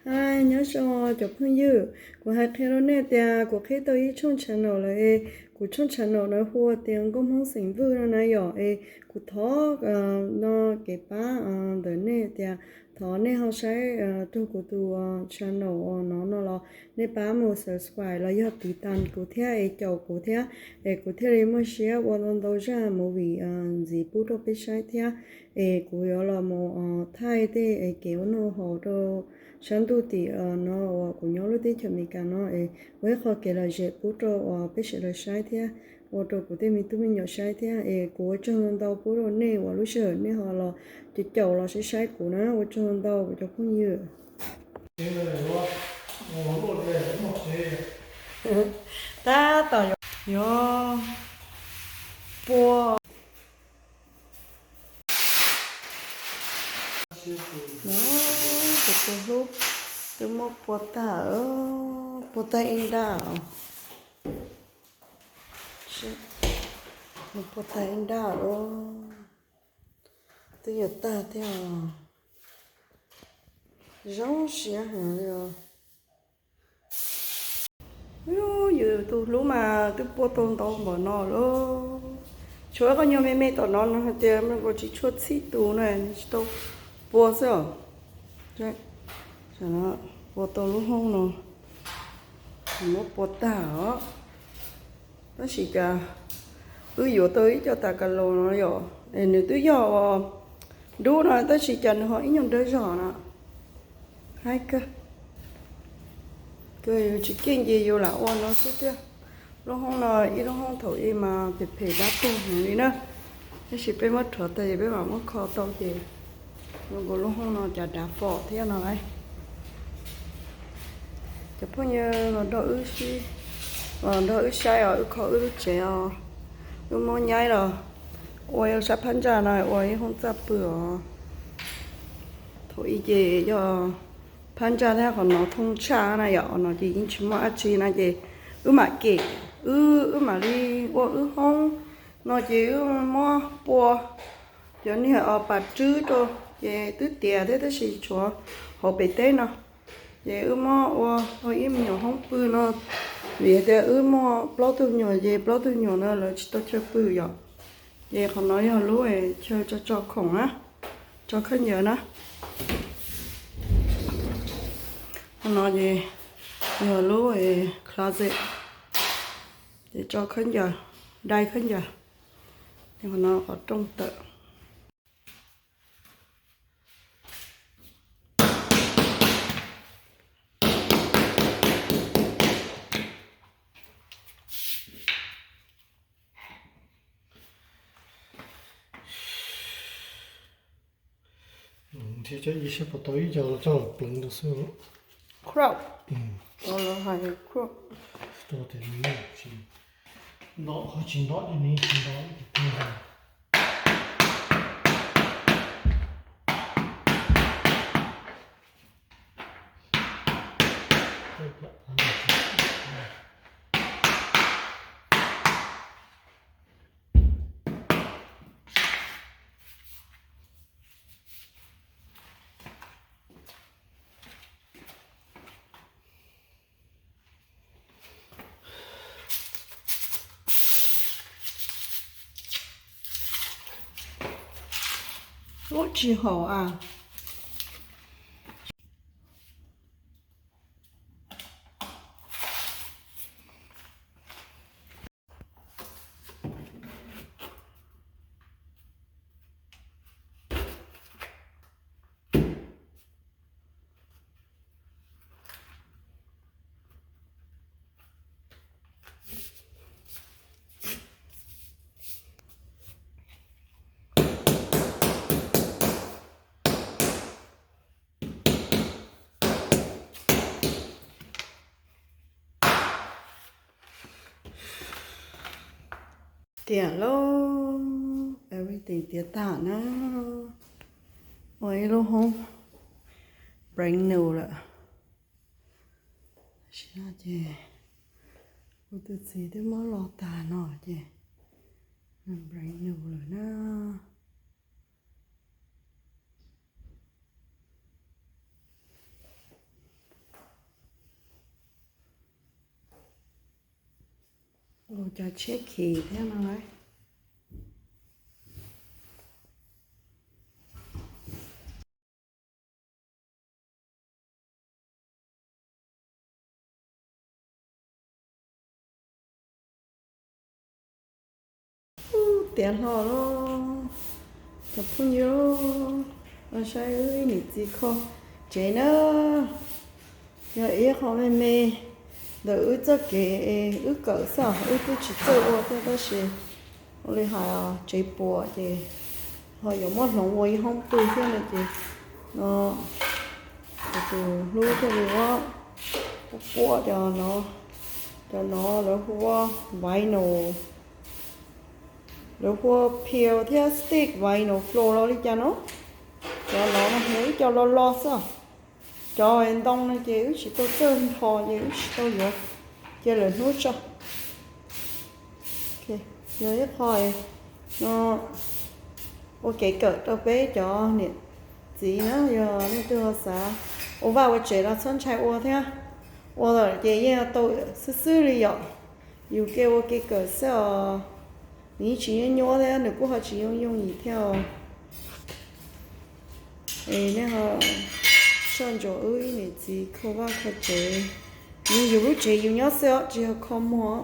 Hi, nyob zoo cov phooj ywg, kuv hais qhia rau nej tias kuv qhib tau ib tshooj channel lawm es kuv tshooj channel no hu tias Nkauj Hmoob xeem Vwj no na yom. Es kuv thov no kev pab ntawm nej tias thov nej ho saib rau kuv tus channel no no los nej pab mus subscribe los yog tiv tas kuv thiab es caum kuv thiab, es kuv thiaj li muaj siab ua ntau ntau zaj movie ntxiv pub rau peb saib thiab. Es kuv yuav los mus thaij tej kev ua noj haus rau sab ntuj tim no uas kuv nyob lub teb chaws Amelikas no es ua ib qho kev lom zem pub rau uas peb sawv daws saib thiab, ua rau kuv tej me tub me nyuam saib thiab. Es kuv ua tsaug ntau ntau pub rau nej uas lub sij hawm nej ho los caum caum los saib saib kuv na, ua tsaug ntau ntau kuv cov phooj ywg. Tab tom yuav pua. Kuv tus hlub twb muab pua tag, pua tag ib nrab os. Nws pua tag ib nrab os. Twb yuav tag thiab os. Zoo siab heev li os. Yus tus hlub mas twb pua tau ntau npaum no lawm. Tshuav ib qho nyuag me me tom no no hais tias nws kuj tsis tshua txhij tus na, nws tsis tau pua xwb os. Pua tau lub hoob no, muab pua tag os. Tab sis cas wb yuav tau ib co tas kas laus no yom, es nws twb yog uas dub no tab sis cas nws ho ib nyuag dawb zog no. Haib kawg, yus tsis keej ces yus lam ua no xwb tiag. Lub hoob no ib lub hoob thaum ub mas phem phem dab tuag heev li na, tab sis peb muab rhuav tag ces peb mam muab kho tau ces zoo nkaus lub hoob no cas dav fom thiab no lauj. Cov phooj ywg los nrog wb, los nrog wb saib os, wb kho wb lub tsev os, wb muab nyaib los ua sab phab ntsa no ua ib hoob txaj pw os. Thaum ub ces yog phab ntsa thiab qhov no thooj tshaj na yom, qhov no ces yeej tsis muaj dab tsi na ces wb mam kem, wb, wb mam li ua wb hoob no ces wb muab pua cov niag os pas rwb rau ces twb tiav thiab tab sis tshuav hauv pem teb no ces wb muab ua ua ib me nyuam hoob pw no, vim hais tias wb muaj plaub tug me nyuam ces plaub tug me nyuam no lawv tsis tau chaw pw yom. Ces qhov no yog lub chaw tso tso khoom na, tso khaub ncaws na. Qhov no ces yog lub closet, ces tso khaub ncaws, dai khaub ncaws. Ces qhov no qhov rooj tawm. Thiab cov ib sab puas tau ib co los coj los pleev rau xwb. Crow. Crow. Nto qhov tsis nto ces nws tsis nto. Ub, tsis haum a. Tiav lauj, everything tiav tag na. Ua ib lub hoob brand new lawm. Tam sim no ces kuv tus txiv twb muab los tag no ces brand new lawm na. Los cov tshiab khiv thiab no lawm. Ub, tiav hlo lawm, cov phooj ywg, los saib wb ib niam txiv kho tsev na. Yog ib qho me me ntawm wb txoj kev wb kawm xwb, wb twb tsis txawj ua thiab tab sis ua li hais tsev puas ces ho yuav muab hloov ua ib hoob pw thiab no ces no, kuv tus hlub thiaj li muab puab cov no, cov no lawv hu ua vinyl, lawv hu ua peel thiab stick vinyl floor los li cas no. Cov no mas yog ib co lo lo xwb. Cov ntoo no ces wb tsis tau txawj nrho ces wb tsis tau yuav, cia lwm hnub tso. Yog ib qho no ua kev kawm rau peb cov niam txiv na, yog leej twg ho xav ua vaj ua tsev los txhob ntshai ua thiab. Ua lawm ces yeej tau xwb xwb li yom. Yus ke ua kev kawm xwb os. Nws yeej tsis nyuaj nyuaj thiab nws kuj ho tsis yooj yooj yim thiab os. Es nej ho soj ntsuam wb ib niam txiv kho vaj kho tsev. Yus, yus lub tsev yus nyob xwb os, tsis yog kho muag.